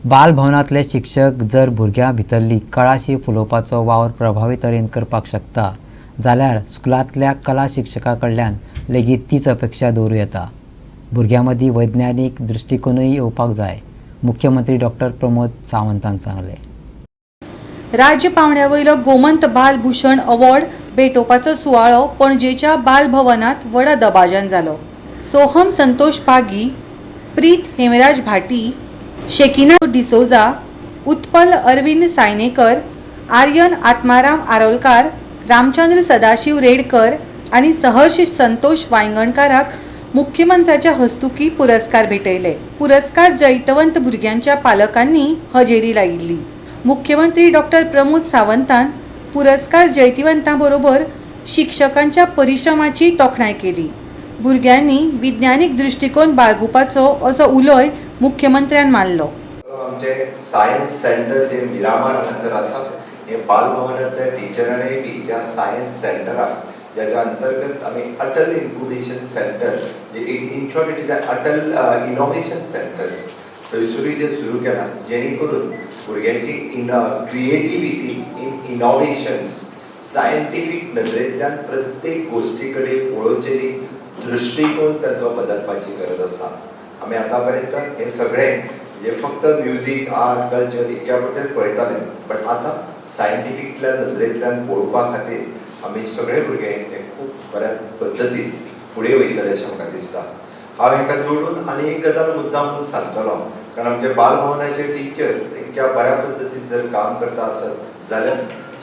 बालभवनांतले शिक्षक जर भुरग्यां भितरली कळाशी फुलोवपाचो वावर प्रभावी तरेन करपाक शकता जाल्यार स्कुलांतल्या कला शिक्षका कडल्यान लेगीत तीच अपेक्षा दवरूं येता. भुरग्यां मदीं वैज्ञानीक दृश्टिकोनूय येवपाक जाय, मुख्यमंत्री डॉक्टर प्रमोद सावंतान सांगलें. राज्य पावंड्या वयलो गोमंत बाल भूषण अवॉर्ड भेटोवपाचो सुवाळो पणजेच्या बालभवनात व्हडा दबाज्यान जालो. सोहम संतोष पागी, प्रीत हेमराज भाटी, शेकिना डिसोजा, उत्पल अरविंद सायनेकर, आर्यन आत्माराम आरोलकार, रामचंद्र सदाशिव रेडकर आनी सहर्ष संतोष वायंगणकाराक मुख्यमंत्र्याच्या हस्तुकी पुरस्कार भेटयले. पुरस्कार जैतवंत भुरग्यांच्या पालकांनी हजेरी लायिल्ली. मुख्यमंत्री डॉक्टर प्रमोद सावंतान पुरस्कार जैतिवंतां बरोबर शिक्षकांच्या परिश्रमाची तोखणाय केली. भुरग्यांनी विज्ञानीक दृश्टिकोन बाळगुपाचो असो उलोय मुख्यमंत्र्यान मारलो. आमचे सायन्स सेंटर जे मिरामार हांगासर आसा, हे बालभवनांतल्या टिचरांनी बी त्या सायन्स सेंटराक, ज्याच्या अंतर्गत आमी Atal incubation centre, in short it is Atal Innovation Centers, थंयसरूय जे सुरू केला, जेणे करून भुरग्यांची in creativity in innovations, scientific नदरेंतल्यान प्रत्येक गोश्टी कडेन पळोवचेली दृश्टिकोन तांचो बदलपाची गरज आसा. आमी आतां पर्यंत हे सगळें म्हणजे फक्त म्युजीक, आर्ट, कल्चर इतक्या पुरतेंच पळयताले, बट आतां सायंटिफिकल्या नदरेंतल्यान पळोवपा खातीर आमी सगळे भुरगे हे खूब बऱ्या पद्दतीन फुडें वयतले अशें म्हाका दिसता. हांव हेका जोडून आनी एक गजाल मुद्दाम म्हणून सांगतलो, कारण आमचे बालभवनाचे टिचर इतक्या बऱ्या पद्दतीन जर काम करता आसत जाल्यार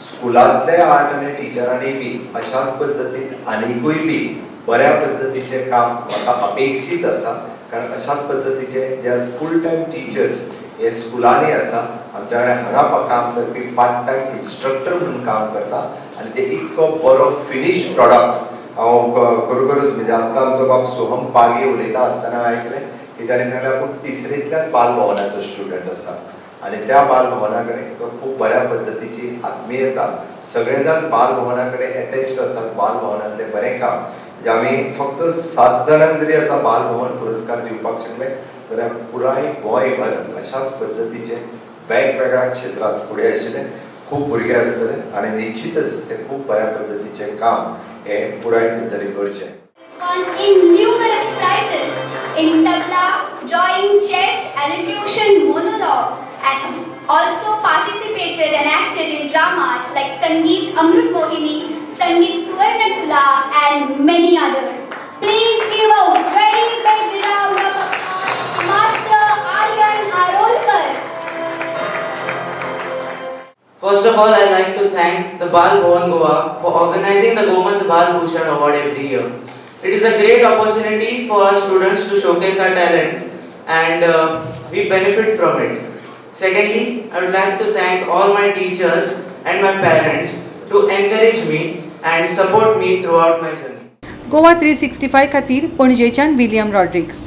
स्कुलांतले आर्ट आनी टिचरांनी बी अशाच पद्दतीन आनिकूय बी बऱ्या पद्दतीचें काम म्हाका अपेक्षीत आसा, कारण अशाच पद्दतीचे जे फूल टायम टिचर्स हे स्कुलांनी आसा, आमच्या कडेन हांगा काम करपी पार्ट टायम इन्स्ट्रक्टर म्हणून काम करता आनी ते इतको बरो फिनीश प्रॉडक्ट. हांव खरोखरच म्हणजे आत्तां आमचो बाब सोहम पागी उलयता आसतना हांवें आयकलें की ताणें सांगलें, आपूण तिसरेंतल्यान बालभवनाचो स्टुडंट आसा आनी त्या बालभवना कडेन तो खूब बऱ्या पद्दतीची आत्मीयता, सगळे जाण बालभवना कडेन एटॅच्ड आसात. बालभवनांतलें बरें काम म्हणजे आमी फक्त सात जाणांक जरी आतां बालभवन पुरस्कार दिवपाक शकले जाल्यार पुराय गोंयभर अशाच पद्दतीचे वेगवेगळ्या क्षेत्रांत फुडें आशिल्ले खूब भुरगे आसतले आनी निश्चितच ते खूब बऱ्या पद्दतीचें काम हे पुराय तेंच्यांनी करचें. Won in numerous prizes in tabla, drawing, chess, elocution, monologue, and also participated and acted in dramas like Sangeet Amrut Mohini, Sangeet Suvarna Tula, and many others. Please give a very big round of applause to Master Aryan Arolkar. First of all, I'd like to thank the Bal Bhavan Goa for organizing the Gomant Bal Bhushan Award every year. It is a great opportunity for our students to showcase our talent and we benefit from it. Secondly, I would like to thank all my teachers and my parents to encourage me and support me throughout my journey. Goa 365 खातीर पणजेच्यान William Rodrigues.